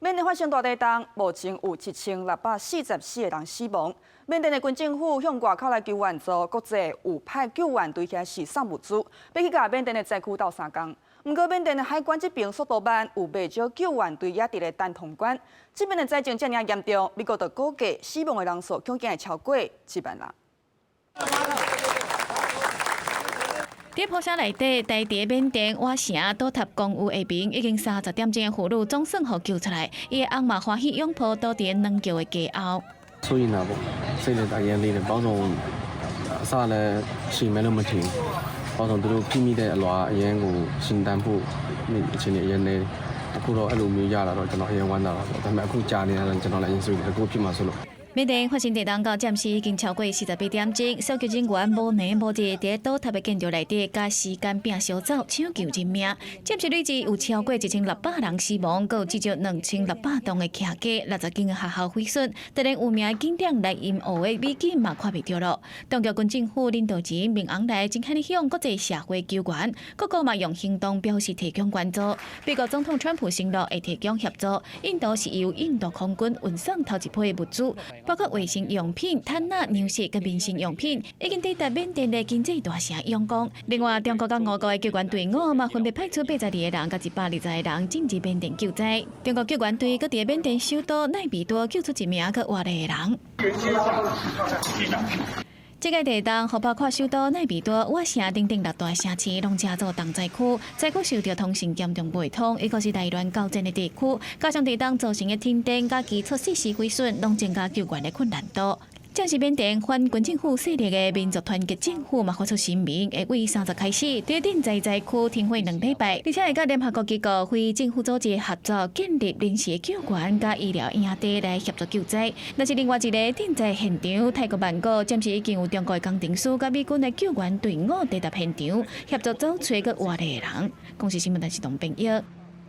緬甸發生大地動，目前有7644個人死亡。緬甸的軍政府向外口來求援助，國際有派救援隊遐是送物資，欲去共緬甸的災區鬥相共。毋過緬甸的海關這邊速度慢，有袂少救援隊也佇咧等通關。這邊的災情遮爾嚴重，美國就估計死亡的人數恐驚會超過7萬人。佇破城內底，台佇緬甸瓦城倒塌公寓下爿，已經30點鐘的婦女總算予救出來，伊的翁嘛歡喜擁抱倒佇軟轎的街後。 စိုးရိမ်တာပေါ့စိတ်လည်းအရမ်းလေးတယ်ပေါင်းစုံအစလည်းရှင်မဲလို့မထင်ပေါင်းစုံသူတို့ဖိမိတဲ့အလွာအရန်ကိုရှင်တန်းဖို့အခြေအနေအရန်နေအခုတော့အဲ့လိုမျိုးရလာတော့ကျွန်တော်အရမ်းဝမ်းသာတာပေါ့ဒါပေမဲ့အခုကြာနေတာတော့ကျွန်တော်လည်းအရင်စိုးရိမ်တယ်အခုဖြစ်မှာဆိုလို့ 緬甸發生地動到暫時已經超過48點鐘，搜救人員無暝無日佇倒塌的建築內底，共時間拚相走搶救人命。暫時累計有超過1600人死亡，閣有至少2600棟的徛家、60間的學校毀損，就連有名的景點萊茵湖的美景嘛看袂著囉。當局軍政府領導人敏昂萊真漢向國際社會求援，各國嘛用行動表示提供援助。美國總統川普承諾會提供協助，印度是由印度空軍運送頭一批物資。包括衛生用品、毯仔、糧食佮民生用品，已經抵達緬甸的經濟大城仰光。另外，中國佮俄國的救援隊伍嘛，分別派出82個人佮120個人進入緬甸救災。中國救援隊閣佇緬甸首都奈比多救出一名閣活的人。這個地動，予包括首都奈比多、瓦城等等六大城市，攏成做重災區。災區受著通訊嚴重袂通，抑閣是內亂交戰的地區，加上地動造成的停電佮基礎設施毀損，攏增加救援的困難度。正是緬甸反軍政府勢力的民族團結政府嘛發出聲明，會對30開始佇震災災區停火2禮拜，而且會佮聯合國機構、非政府組織合作建立臨時的救援佮醫療營地來協助救災。若是另外一个震災現場，泰國曼谷暫時已經有中國的工程師佮美軍的救援隊伍抵達現場，協助找揣閣活的人。公視新聞，陳世東編譯。